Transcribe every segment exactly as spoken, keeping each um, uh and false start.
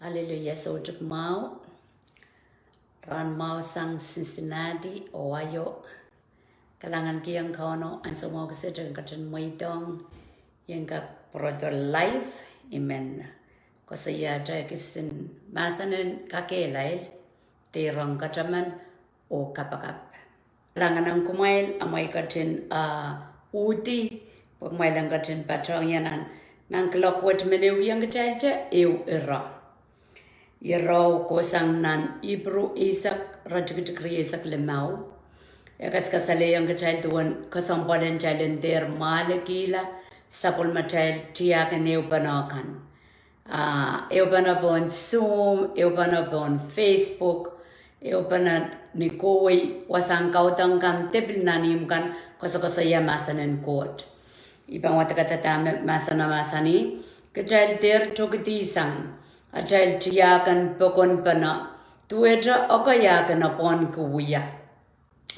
Aleluia, soutik mwahu. Rahn mwahu sang Cincinnati, Ohio. Kalahngan kihong Kauno ansou mwahu kiset en ketin mweidohng ien kak pwurodo live. I men koasoiahte kisin mahsen en kakehlail, dehr ong kataman oh kapakap. Kalahngan ong kumwail, amwail ketin, ah, uhdi, pwe kumwail en ketin patohng ie nan, nan kuloak wet me lewehkiong kitailte ehu ire. Ire kohsang nan Ipru eisek, iretikitik rieisek limau. E kaskasalehiong kitail duwen kesempwal en kitail en dehr mwahlikihla sapwellimatail tiahk en ehupene kan. Ah, ehupene pohn Zoom, ehupene pohn Facebook, ehupene ni kohwei wasahn kaudok kan de pil nan ihmw kan, koasokoasoia mahsen en Koht. I pahn wadek dahme mahsen mahsanih, kitail dehr tokedihsang atail tiahk en pokonpene, duwehte ekei ah kin apwonki wia.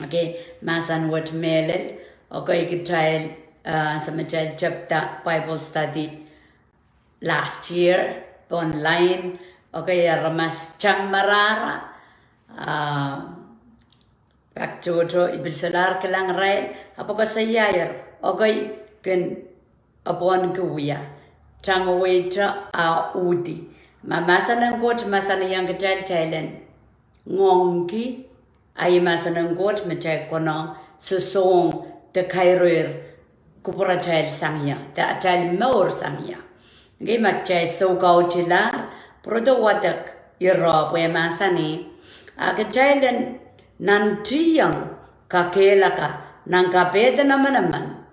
Okay, mahsen wet mehlel, ekei kitail, ah, ansou me kitail tepda Bible study last year, online, ekei aramas tang marahra, ah, pak tohto I pil solahr kilang irail, ahpw koasoiaier, ekei kin apwonki wia, tang weweite ah uhdi. Ma mahsen en Koht mahsanihong kitail, kitail en ngoangki, a ih mahsen en Koht me kitail konehng sosohng de kairoir kupwuratail sang ie, de atail mour sang ie. Ngehi ma kitail soukautihlahr, pwurodo wadek ire pwe mahsanih, a kitail en nantihong kakehlaka nan kapehden manaman,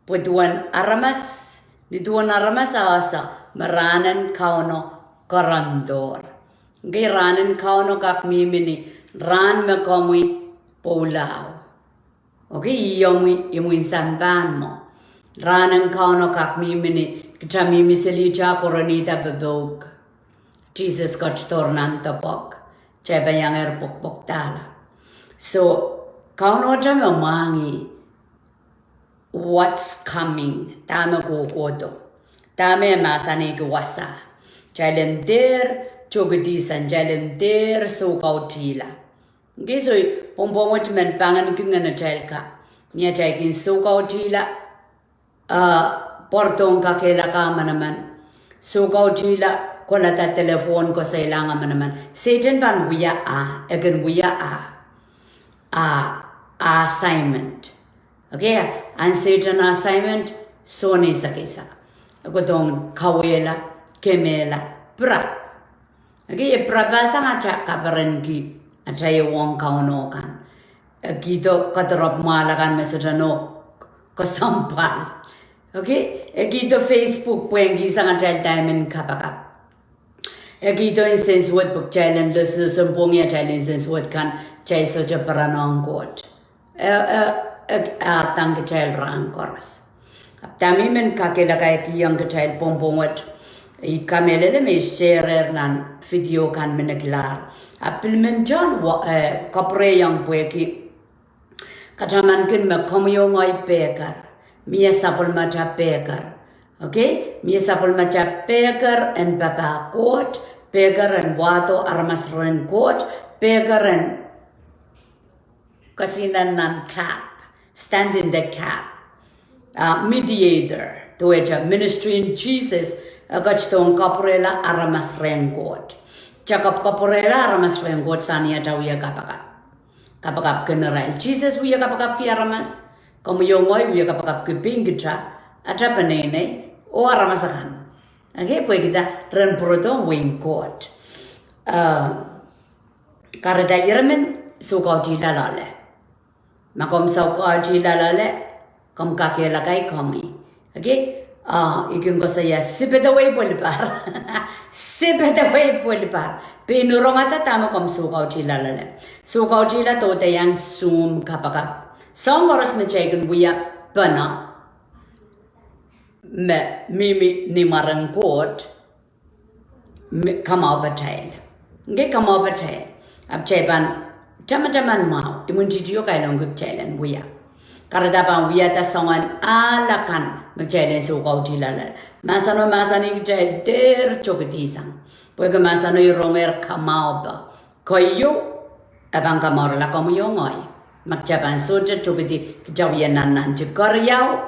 pwe duwen aramas, ni duwen aramas a ese me rahn en Kauno kerendohr. Ngehi rahn en Kauno kak mihmi ni rahn me komwi pwoulau. Okay, ih omwi imwin sampah mwo. Rahn en Kauno kak mihmi ni kita mihmi selihte koronihda popouk. Sises ketidohr nan depwek, kitail pahn iangehr pwokpwokdahla. So, Kaunohte me mwahngih what's coming, dahme kohkohdo, dahme e mahsanihki wasa. Kitail en dehr tokedihsang, kitail en dehr soukautihla. Ngehi soh, pwongpwong wet men pangin kingen atail ka, ni atail kin soukautihla, ah, pwarodohng kakehlaka manaman, soukautihla, kolada telephone koasoilahng manaman, Sehdan pahn wia ah, e kin wia ah, ah, assignment. Okay, ahn Sehdan assignment, sohn eisek eisek. E kohdohng kauwehla, kemehla, pirap. Okay, e pirapasang atail kaperenki atail ehuong Kauno kan. E kihdo kadarap mwahla kan me sohte nohk kesempwal. Okay, e kihdo Facebook pwehngkihsang atail time en kapakap. E kihdo nsensuwed pwe kitail en loslosonpwongih atail nsensuwed kan, kitail sohte perenohng Koht. E, e, e, adang kitail rahn koaros. Ahpw dahme I men kakehlakaikihong kitail pwongpwong wet, I kamehlele me I share-ehr nan video kan me nekilahr. Ahpw pil men tohn wa-, eh, kapwurehiong pwehki katamankin me komwi oh ngehi pehker, mie sapwellimatail pehker. Okay? Mie sapwellimatail pehker en papah Koht, pehker en wahdo aramas rehn Koht, pehker en kesihnen nan gap, stand in the gap, ah, mediator, duwehte ministry en Sises, e ketidohng kapwurehla aramas rehn Koht. Kitail kapwkapwurehla aramas rehn Koht sang ni atail wie kapakap. Kapakapkin irail. Sises wie kapakapki aramas, komwi oh ngehi wie kapakapki pein kitail, atail peneinei, oh aramas akan. Okay, pwehki dah? Ren pwurodohng wehin Koht. Ah, kahrehda ire men soukautihla loale. Ma komw soukautihla loale, komw kakehlakai komwi. Okay? Ah, I kin koasoia sipedewei pwelipar. Sipedewei pwelipar. Pein rongada dahme komw soukautihla loale. Soukautihla dohde iang Zoom kapakap. Soahng koaros me kitail kin wiapene me mihmi ni mwaren Koht, me, kamwahu patail. Ngehi kamwahu patail. Ahpw kitail pahn tamataman mwahu, imwintihti oh kailongki kitail en wia. Kahrehda pahn wiahda soangen ahl akan me kitail en soukautihla loale. Mahseno mahsanih kitail dehr tokedihsang. Pwehki mahsano I rongehr kamwahupe. Keieu, e pahn kamourala komwi oh ngehi. Ma kitail pahn sohte tokedi kitail wie nannanti keriau,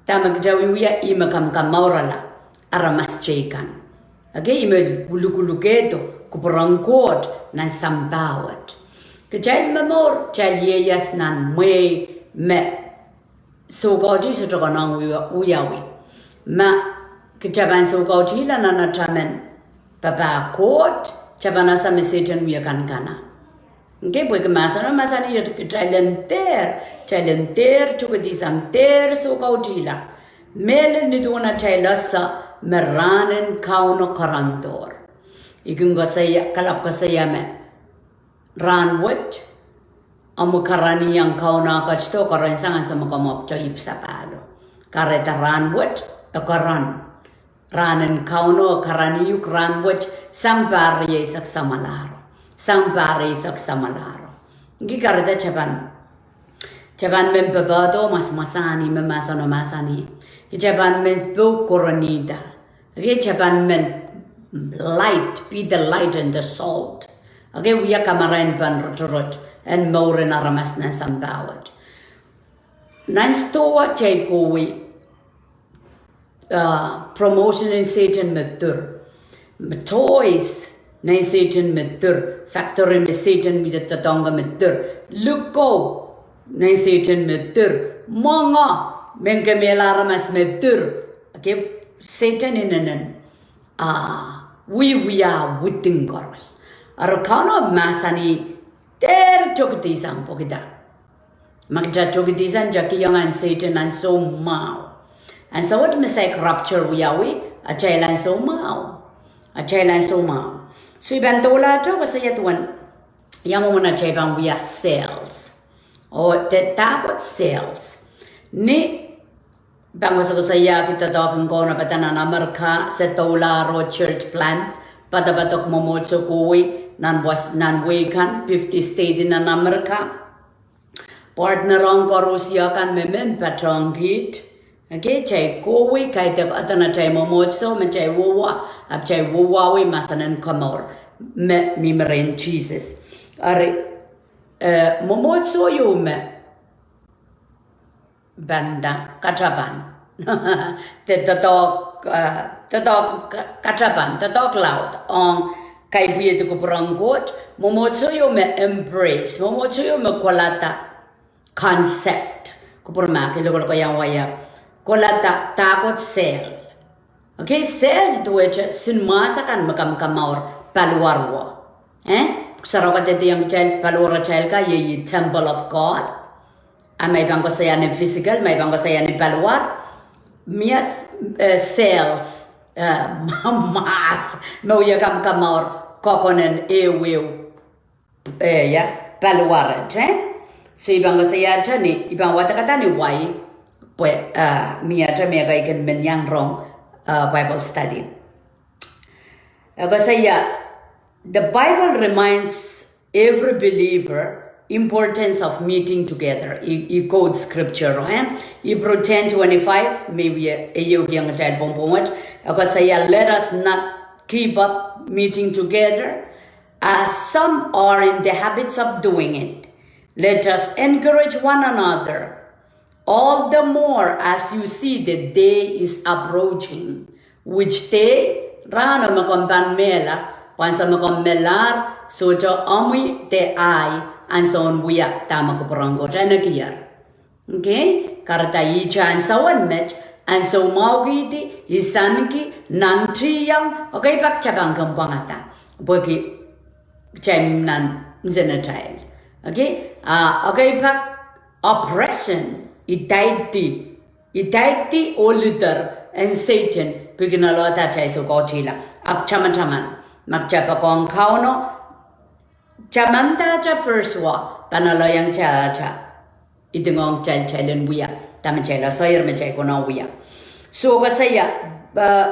dahme kitail wia, ih me kamkamourala aramas teikan. Okay, ih me lukulukehdo kupwuren Koht nan sampah wet. Kitail momour, kitail ieias nan mwehi me soukautih sohte konehng wiawi. Ma kitail pahn soukautihla nan atail men papah Koht, kitail pahn ese me Sehdan wie kankana. Okay, pwehki mahsano mahsanih kitail en dehr, kitail en dehr tokedi sang, dehr soukautihla. Mehlel nin duwen atail ese me rahn en Kauno karanih dohr. I kin kalap koasoia me rahn wet, omw karaniong Kauno, a ketido karanih sang ansou me komw ahpwete ipwsapahlo. Kahrehda rahn wet, e karanih. Rahn en Kauno e karanih uhk rahn wet, sang pahr rieisek samwalahro. Sang pahr rieisek samwalahro. Nki kahrehda kitail pahn, kitail pahn men papahdo, mwasamwasahni me mahsano mahsanih. Kitail pahn men pwoukoaronihda. Okay, kitail pahn men light, be the light and the salt. Okay, wia kamarain pahn rotorot en mouren aramas nan sampah wet. Nan sidohwa kitail kohwei, ah, promotion en Sehdan me dir. Toys, nan Sehdan me dir. Factory me Sehdan mihte doadoahngki me dir. Likou, nan Sehdan me dir. Mwenge, me kemehla aramas me dir. Okay, Sehdan inenen, ah, wiewia widing koaros. Eri Kauno mahsanih, dehr tokedi sang pwehki dah. Ma kitail tokedi sang, kitail kihong Sehdan ansou mwahu. Ansou wet me saik rapture wiawi, atail ansou mwahu. Atail ansou mwahu. So I pahn doulahte koasoia duwen ia mwomwen atail pahn wia sales. Oh, de dahkot sales. Ni pahn koasokoasoiahki doadoahk en Kauno padahk nan Amerika, se doulahro church plant, poadopoadok mwomwohdiso kohwei, nan wehi kan, fifty state nan Amerika. Partner ong koaros kan me men patohng kiht. Okay, kitail kohwei kaidehk adanatail mwomwohdiso me kitail wehwe, ahpw kitail wehwehwei mahsen en komour me mihmi rehn Sises. Eri, eh, mwomwohdiso ieu me pahn nda katapan. De doadoahk, eh, doadoahk ka-, katapan, doadoahk laud ong kaipwihdi kupwuren Koht, mwomwohdiso ieu me embrace, mwomwohdiso ieu me kolahda concept. Kupwur mahk, I lokolokaiong wai, kolahda dahkot sale. Okay, sale duwehte sin mwahs akan me kamkamour paliwar wo. Eh? Pwuhk Sarawi kadehdehiong kitail paliwaratail ka iei temple of God. A ma I pahn koasoia ni physical, ma I pahn koasoia ni paliwar, mie, eh, sales, eh, mwahs me wie kamkamour kokonen ehuehu, eh, ia, paliwar et, eh? So I pahn koasoiahte ni, I pahn wadekada ni wai, pwe, eh, mie et me kitail kin men iang rong, eh, Bible study. Eh, koasoia, the Bible reminds every believer importance of meeting together. I, I quote scripture, eh? Hebrew ten twenty-five, me wie, eh, iang kitail pwongpwong wet. Eh, koasoia, let us not give up meeting together, as some are in the habits of doing it. Let us encourage one another, all the more as you see the day is approaching. Which day? Rahno me komw pahn mehla, pwe ansou me komw melahr, sohte omwi de ahi ansoun wia dahme kupwuren Koht en ekier. Okay? Kahrehda ihte ansoun met, ansou mwahu kihdi, isanki, nantihong, okay, pak kitail pahn kin pwangada. Pwehki kitail nan nsenatail. Okay? Ah, okay, pak oppression, idaidih, idaidih oh lider en Sehdan pwehki nolohda atail soukautihla. Ahpw tamataman, ma kitail poakohng Kauno, tamanda atail verse wa, pahn aloiong kitail atail idingohng kitail, kitail en wia dahme kitail asair me kitail konehng wia. So koasoia, eh,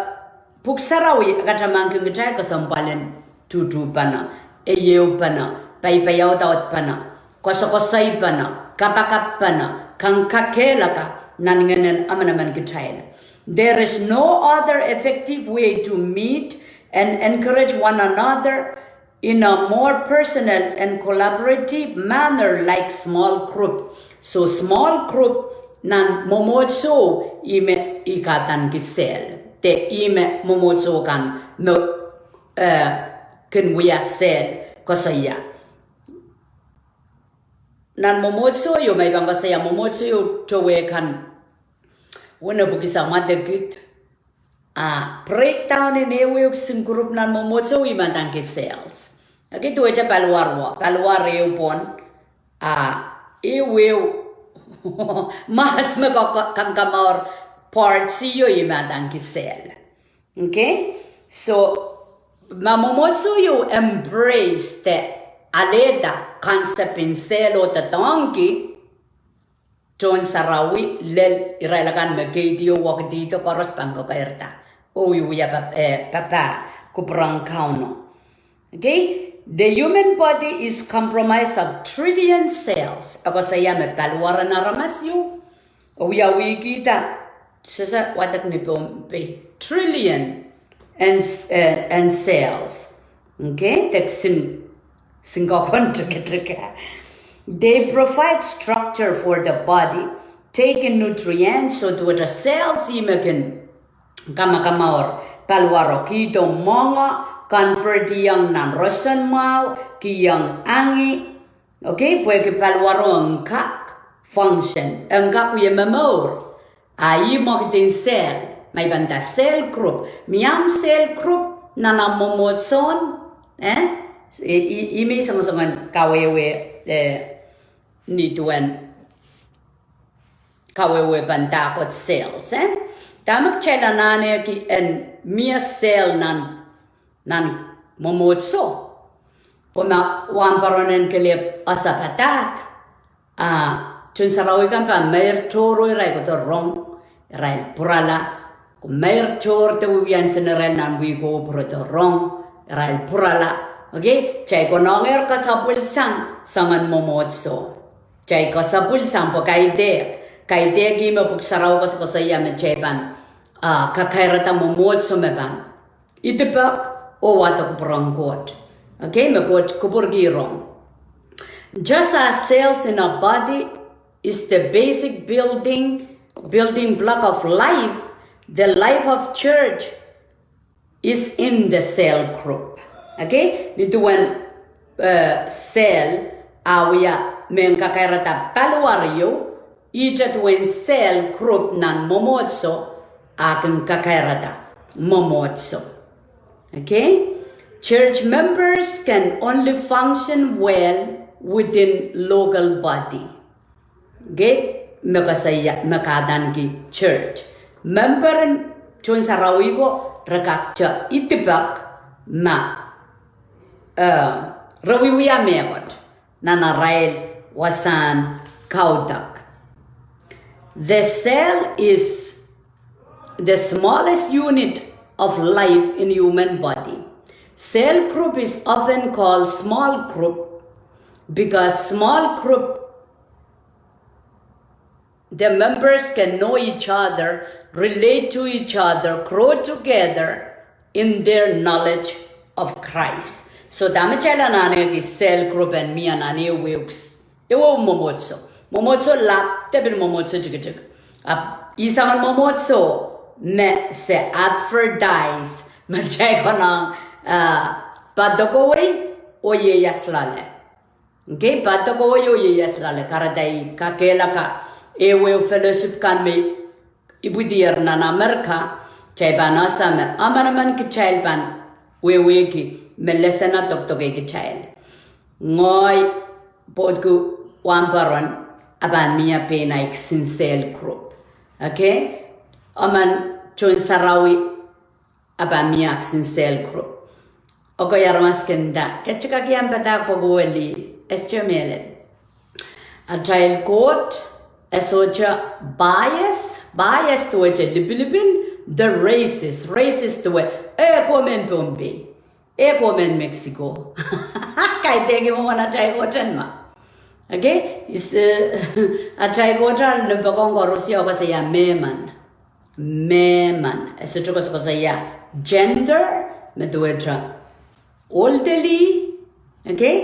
Pwuhk Sarawi e katamankin kitail kesempwal en tuhtuhpene, ehuehupene, paipaiaudaudpene, koasokoasoipene, kapakapene, kang kakehlaka nan ngehnen emenemen kitail. There is no other effective way to meet and encourage one another in a more personal and collaborative manner like small group. So small group nan mwomwohdiso ih me I kadaniki cell. De ih me mwomwohdiso kan me, eh, kin wia cell koasoia. Nan mwomwohdiso ieu, ma I pahn koasoia mwomwohdiso ieu, towe kan, wene pwukisa mwadekid, a breakdown en ehuehu kisin group nan mwomwohdiso ih me adaniki cells. Okay, duwehte paliwar wo, paliwar ehu pwon, a ehuehu mahs me kamkamour parts ieu ih me adaniki cell. Okay? So, ma mwomwohdiso ieu embrace de alehda concept en cell oh doadoahngki tohn sarawi, lel irail akan me keidi oh wekidihdo koaros pahn kakairada oh wia, eh, papah kupwuren Kauno. Okay? The human body is comprised of trillion cells. E koasoia me paliwar en aramas ieu, e wiawihkihda, sehse wadek ni Pohnpei, trillion en, eh, en cells. Okay? De kisin, kisin kokon tikitik. They provide structure for the body, take in nutrients, so duwehte cells ih me kin kamakamour paliwaro, kihdo mwenge, convertiong nan roson mwahu, kihong angi. Okay, pwehki paliwaro en kak function, en kak wie momour. A ih mwekid en cell, ma I pahn nda cell group, mie ahmw cell group nan ahmw mwomwohdiso, eh? I, i, ih me I songosongen kawehwe, eh, ni duwen kawehwe pahn dahkot cells, eh? Dahme kitail anahneki en mie cell nan, nan mwomwohdiso? Oh ma wahnpoaron en kelehpw ese padahk, a tohn sarawi kan pahn meir tohrohr, irail kohdo rong, irail pwurala, ko meir tohr de wiewia nsenarail nan wihko pwurodo rong, irail pwurala. Okay, kitail konohngehr kasapwil sang, soangen mwomwohdiso. Kitail kasapwil sang pwe kaidehk, kaidehk ih me pwuhk sarawi koasokoasoia me kitail pahn, ah, kakairada mwomwohdiso me pahn idipek oh wadek kupwuren Koht. Okay, me Koht kupwurki rong. Just as cells in a body is the basic building, building block of life, the life of church is in the cell group. Okay? Ni duwen, eh, cell, a wia mehn kakairada paliwar ieu, ihte duwen cell group nan mwomwohdiso, a kin kakairada mwomwohdiso. Okay? Church members can only function well within local body. Okay, me koasoia, me kadaniki church. Member en tohn sarawi ko re kakete idipek ma, eh, re wiewia mehkot nan arail wasahn kaudok. The cell is the smallest unit of life in human body. Cell group is often called small group because small group, the members can know each other, relate to each other, grow together in their knowledge of Christ. So dahme kitail anahneki cell group en mie nan ehuehu mwomwohdiso. Mwomwohdiso lap de pil mwomwohdiso tikitik. Ahpw ih soangen mwomwohdiso me se advertise me kitail konehng, ah, padokowei oh ieias loale. Okay, padokowei oh ieias loale, kahrehda I kakehlaka ehuehu fellowship kan me ipwidier nan Amerika, kitail pahn ese me emenemen kitail pahn wehwehki me lesson e dokdokei kitail. Ngehi pwoudki wahnpoaron, a pahn mie pein ahi kisin cell group. Okay, emen tohn sarawi, a pahn mie ah kisin cell group. Okay, aramas kin nda, ke tikaki ahmw padahk pwukoa lih, e sohte mehlel. Atail Koht e sohte bias, bias duwehte lipilipil, de racist, racist duwe, eh, komw mehn Pohnpei, eh, komw mehn Mexico. Kaidehkin mwomwen atail Koht en ma. Okay, ih, atail Koht limpoak ong koaros, e koasoia mehmen. Mehmen. E sohte koasokoasoia gender, me duwehte ohl de lih, okay?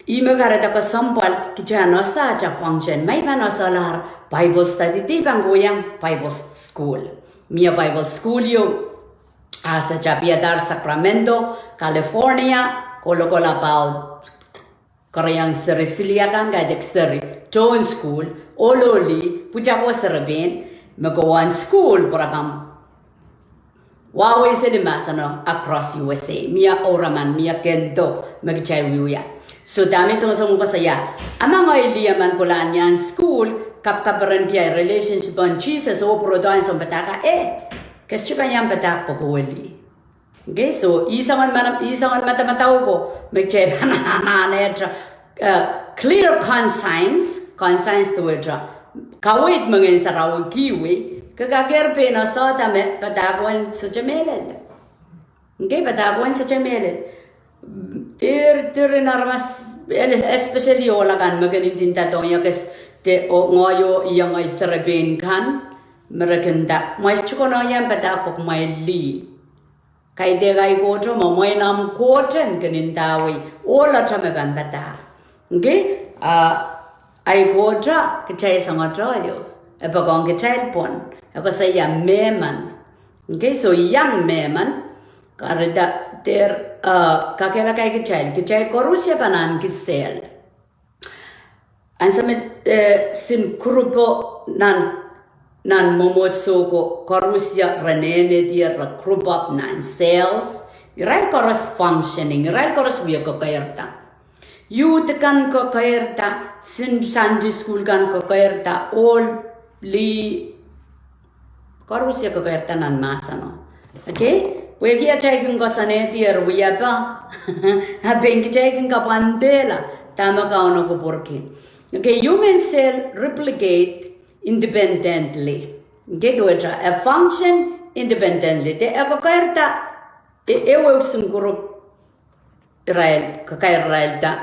Ih me kahrehda kesempwal kitail en ese atail function. Ma I pahn esehla Bible study, I pahn kohieng Bible school. Mie Bible school ieu, a se tapihadahr Sacramento, California, kolokol apaud keriau seri siliakan kaidehk seri, tohn school, ohl oh lih, pwutako serepein, me kohwei school pwurogram wahwei seli mahseno across U S A. Mie ouraman, mie kendo me kitail wiewia. So dahme I songosong koasoia, a ma ngehi lih emen kolahng iang school, kapkaperenki ahi relationship en Sises oh pwurodo ansou padahk, eh, ke sohte pahn iang padahk pwe ke lih. Okay, so ih soangen madamadau ko me kitail pahn anahne, eh, clear conscience, conscience duwehte kaweid me Ngehn Sarawi kihwei, ke kakehr pein esehda me padahk wet sohte mehlel. Okay, padahk wet sohte mehlel. Dir, diren aramas, especially ohl akan me kin ndinda dohng ie ke s-, de, oh, ngehi oh, ih ngehi serepein kan, me re kin nda, mwein sohte konehng iang padahk pwe kumwail lih. Kaidehk ahi Koht me mwein omw Koht en kin ndawei ohl ahte me pahn padahk. Okay, a, ahi Koht kitail sangete ieu, e poakohng kitail pwon, e koasoia mehmen. Okay, so iang mehmen, kahrehda, dehr, eh, kakehlaka kitail, kitail koaros pahn ahneki sel. Ansou me, eh, sin group o nan, nan mwomwohdiso ko koaros ren ehnedier, re group up nan cells, irail koaros functioning, irail koaros wie kekeirda. Youth kan kekeirda, sin Sunday school kan kekeirda, ohl, lih, koaros kekeirda nan mahseno. Okay? Pwehki atail kin koasoanehdier wiepe, a pein kitail kin kapwandehla dahme Kauno kupwurki. Okay, human cell replicate independently. Okay, duwehte e function independently. De e kekeirda, e, ehuehu sin group irail, kekeirda irail da,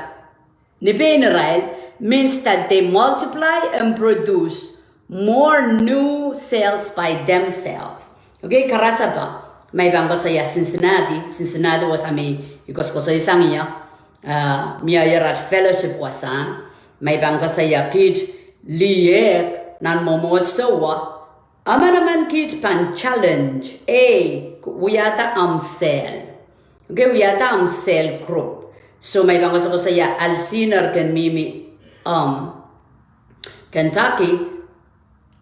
ni pein irail, means that they multiply and produce more new cells by themselves. Okay, karasepe, ma I pahn koasoia Cincinnati, Cincinnati wasa me I koasokoasoi sang ie, ah, mie ira fellowship wasa, ma I pahn koasoia kiht lih ehk nan mwomwohdiso wet, emenemen kiht pahn challenge, eh, wiahda omw cell. Okay, wiahda omw cell group. So ma I pahn koasokoasoia Alciner ken mihmi, um, Kentucky,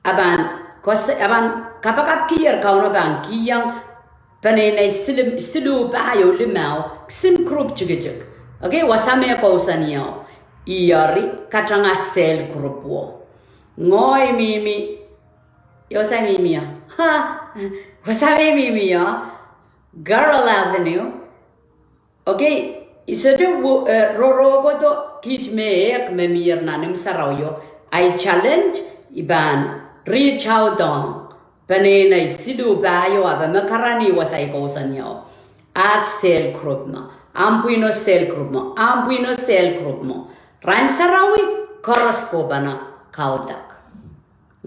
a pahn, a pahn kapakapkier Kauno pahn kihong peneinei siluh pahieu limau kisin group tikitik. Okay, wasa me kousoan ie, ih eri katanga cell group wo. Ngehi mihmi, ia wasa I mihmi ie? Ha, wasa me I mihmi ie, Carroll Avenue. Okay, I sohte, eh, rorokodo kiht me ehk me mier nan imw sarawio. Ahi challenge, I pahn reach out ong peneinei siluh pahieu, a pahn me karanih wasa I kousoan ie. Aht cell group mwo, ahmw pwihno cell group mwo, ahmw pwihno cell group mwo. Rahn Sarawi koaros kohpene kaudok.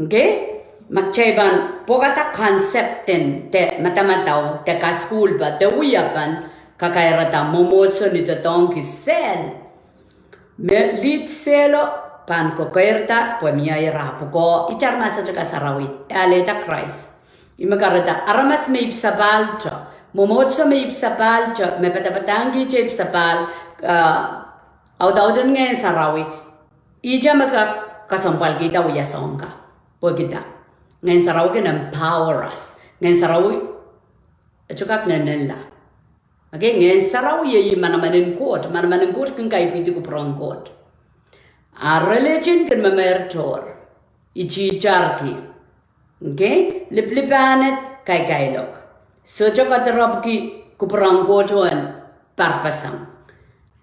Okay? Ma kitail pahn pwokada concept en de madamadau, de kasukuhlpe, de wiepen kakairada mwomwohdiso ni doadoahngki cell, me lead cell o pahn kekeirda pwe mie ira pwukoa, itar ma sohte kasarawi, e alehda Krais. Ih me kahrehda aramas me ipwsapahlto, mwomwohdiso me ipwsapahlto, me padapadahngkihte ipwsapahl, ah, audauden Ngehn Sarawi, ihte me kak kesempwalkihda wia soahng kan. Pwehkida Ngehn Sarawi kin empower us. Ngehn Sarawi e sohte kak nennenla. Okay, Ngehn Sarawi iei manaman en Koht, manaman en Koht kin kaipwihdi kupwuren Koht. A religion kin memehtohr, ititarki. Okay, lipilipil en kaikailok, sohte kadirepwki kupwuren Koht en parpeseng.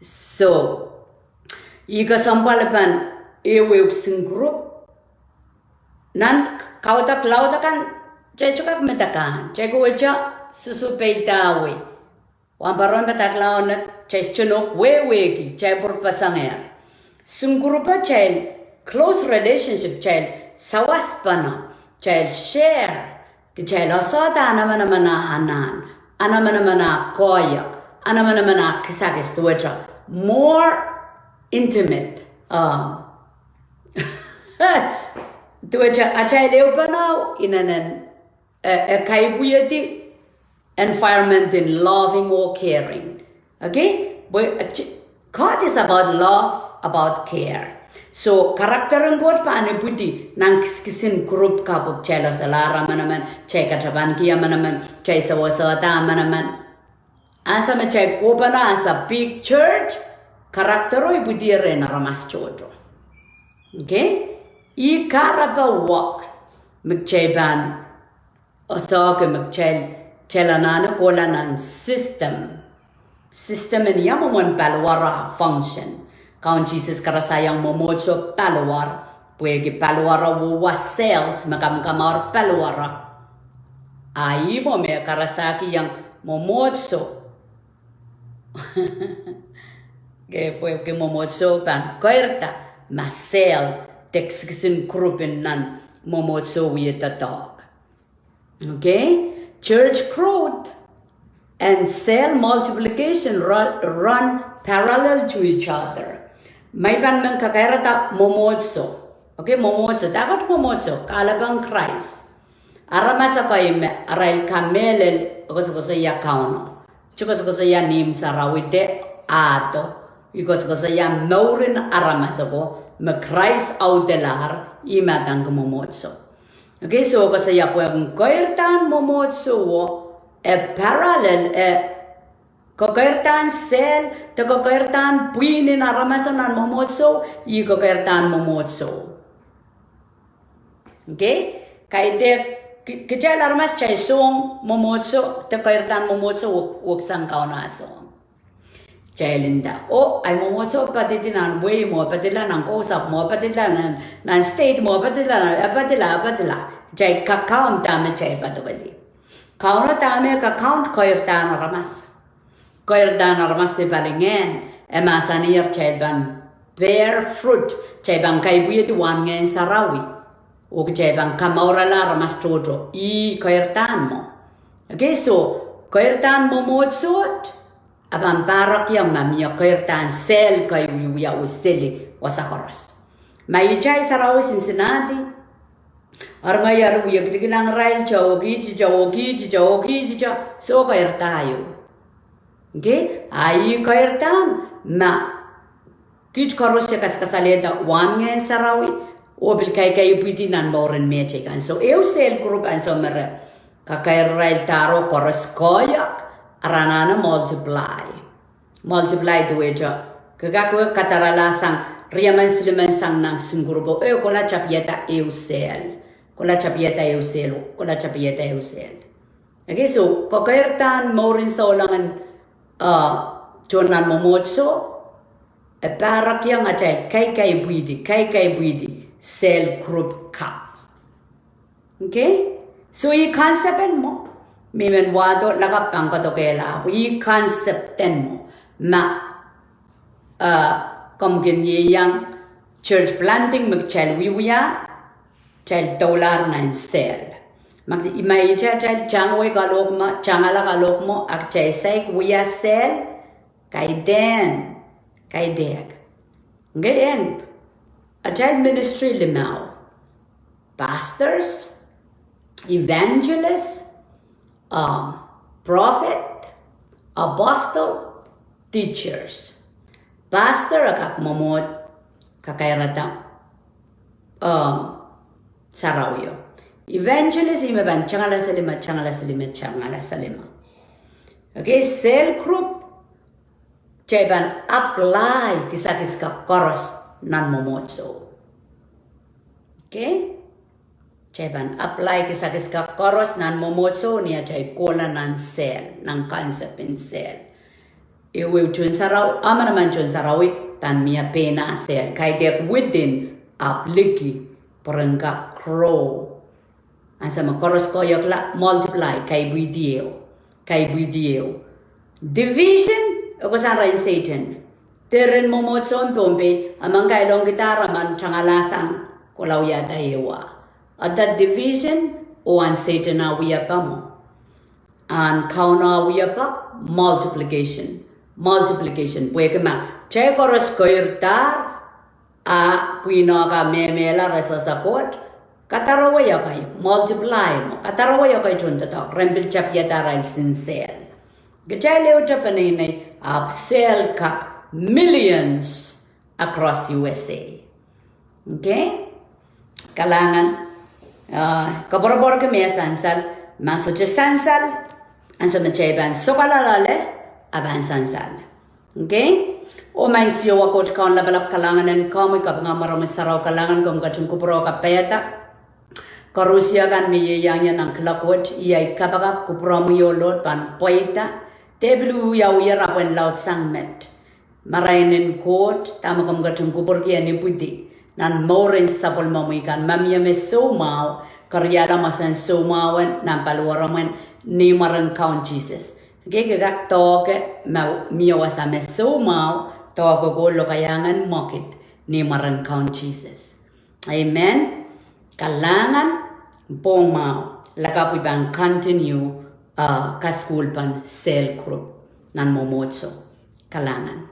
So, ih kesempwalpen ehuehu kisin group nan kaudok laud akan, kitail sohte kak medek kan, kitail kohwei sohte susuhpeidawei. Wahnpoaron padahk laud, kitail sohte nohk wehwehki, kitail pwurpesengehr. Kisin group o kitail close relationship, kitail sawaspene, kitail share, kitail esehda manaman anahn. anamanaman ah koahiek, anamanaman ah kisakis, duwehte more intimate, ah, duwehte atail ehupene inenen, eh, eh, kaipwihedi environment en loving oh caring. Okay? Pwe, eh, ch-, God is about love, about care. So, character en Koht pahn ipwidi nan kisakisin group kapw, kitail esehla aramas emenemen, kitail katapaniki emenemen, kitail sewesehda emenemen. Ansou me kitail kohpene as a big church, character o ipwidi rehn aramas tohto. Okay? Ih kahrepe wet me kitail pahn, oh, soh, ke me kitail, kitail anahne kohla nan system. System en ia mwomwen paliwar ah function. Kaun Sises karasaiong mwomwohdiso paliwar, pwehki paliwar o wia cells me kamakamour paliwar. A ih mwo me karasakihong mwomwohdiso. Ke, pwehki mwomwohdiso pahn keirda ma cell de kisakisin group en nan mwomwohdiso wie doadoahk. Okay? Church growth and cell multiplication run, run parallel to each other. Ma I pahn men kakairada mwomwohdiso. Okay, mwomwohdiso. Dahkot mwomwohdiso? Kahlap en Krais. Aramas ekei me arail kamehlel koasokoasoia Kauno, koasokoasoia Ngehn Sarawi de ahdo, koasokoasoia mouren aramas oko me Krais audelahr, ih me adaneki mwomwohdiso. Okay, so koasoia pwehn keirdahn mwomwohdiso, e parallel, e kekeirdan cell de kekeirdan pwihn en aramas nan mwomwohdiso, ih kekeirdan mwomwohdiso. Okay? Kaidehk, ki-, kitail aramas kitail song mwomwohdiso de keirdan mwomwohdiso wek-, weksang Kauno ah song. Kitail nda, oh, ahi mwomwohdiso padidi nan wehi mwo, padila nan kousapw mwo, padila nan, nan state mwo, padila nan, e padila, e padila. Kitail kakaunda me kitail padokedi. Kauno dahme kakaunda? Keirdahn aramas. Keirdahn aramas ni palingehn, e mahsaniher kitail pahn bear fruit, kitail pahn kaipwihedi wahn Ngehn Sarawi, oh kitail pahn kamourala aramas tohto, ih keirdahn mwo. Okay, so, keirdahn mwomwohdiso, a pahn pahrekiong ma mie keirdahn cell kei wiewia oh seli wasa koaros. Ma ih kitail sarawi Cincinnati, eri ngehi eri wie kilikilang irail, kitail oh kiht, kitail oh kiht, kitail oh kiht, kitail, soh, keirda ieu. Okay? A ih keirdahn ma kiht koaros e kaskasalehda wahn Ngehn Sarawi, oh pil kaikaipwidi nan mouren mehteikan. So, ehu cell group ansou me re kakairiraildahr oh koaros koahiek, re anahne multiply. Multiply duwehte ke kak wia kadarala sang riemen silimen sang nan kisin group o, eh, kohla tapihada ehu cell. Kohla tapihada ehu cell, kohla tapihada ehu cell. Okay, so, kekeirdahn mouren souleng en, uh, tohn nan mwomwohdiso, e pahrekiong atail kaikaipwidi, kaikaipwidi cell group kapw. Okay? So ih concept en mwo, me I men wahdo lakapw pahn kadokehla, ahpw ih concept en mwo, ma, uh, komw kin ieiang church planting me kitail wiewia, kitail doulahr nan cell. Ma, ma ihte atail tangwei kalohk mwo, tangala kalohk mwo, a kitail saik wia cell, kaidehn, kaidehk. Ngehn, atail ministry limau. Pastors, evangelist, uh, prophet, apostle, teachers. Pastor e kak mwomwohd kakairada, um, sarawio. Evangelist ih me pahn tangala selime, tangala selime, tangala selime. Okay, cell group, kitail pahn apply kisakis kak koaros nan mwomwohdiso. Okay? Kitail pahn apply kisakis kak koaros nan mwomwohdiso ni atail kohla nan cell, nan concept en cell. Ehu, ehu tohn sarawi, emenemen tohn sarawi pahn mie pein ah cell. Kaidehk within, ahpw liki, pwe ren kak grow. Ansou me koaros koahiekla, multiply, kaipwidi ehu, kaipwidi ehu. Division, e kohsang rehn Sehdan. Dehr en mwomwohdiso en Pohnpei, a men kailongkihda aramas tangala sang kohla wiahda ehu ah. Eri division, oh ahn Sehdan ah wiepe mwo. Nan Kauno wiepe, multiplication. Multiplication. Pwehki ma kitail koaros keirdahr, a pwihno ka mehmehla re sehse Koht, kadarowe ekei, multiply mwo, kadarowe ekei tohndoadoahk, re pil tapiada arail sinsehla. Kitail ehute peneinei, ahpw sehla kak millions across U S A. Okay? Kalahngan, ah, koapworopworki me sansal, ma sohte sansal, ansou me kitail pahn sokala loale, a pahn sansal. Okay? Oh Maing Siohwa Koht Kaun lapalap, kalahngan en komwi, kapinga mwaromwi sarawi, kalahngan komw ketin kupwure kapaiada koaros kan me ieiang ie nan kuloak wet, iei ai kapakap, kupwuromwi oh Lord pahn pweida, de pil wiawi rapwen laudsang met. Marain en Koht, dahme komw ketin kupwurki en ipwidi nan mouren sapwellimomwi kan, ma mie me soumwahu, keriahla mwomwen soumwahu nan paliwaromwen, ni mwaren Kaun Sises. Ekei kak doahke ma mie wasa me soumwahu, doahke ko lokaiahngan mwekid, ni mwaren Kaun Sises. Amen. Kalahngan, pwong mwahu, lakapw I pahn continue, uh, kasukuhlpen cell group nan mwomwohdiso. Kalahngan.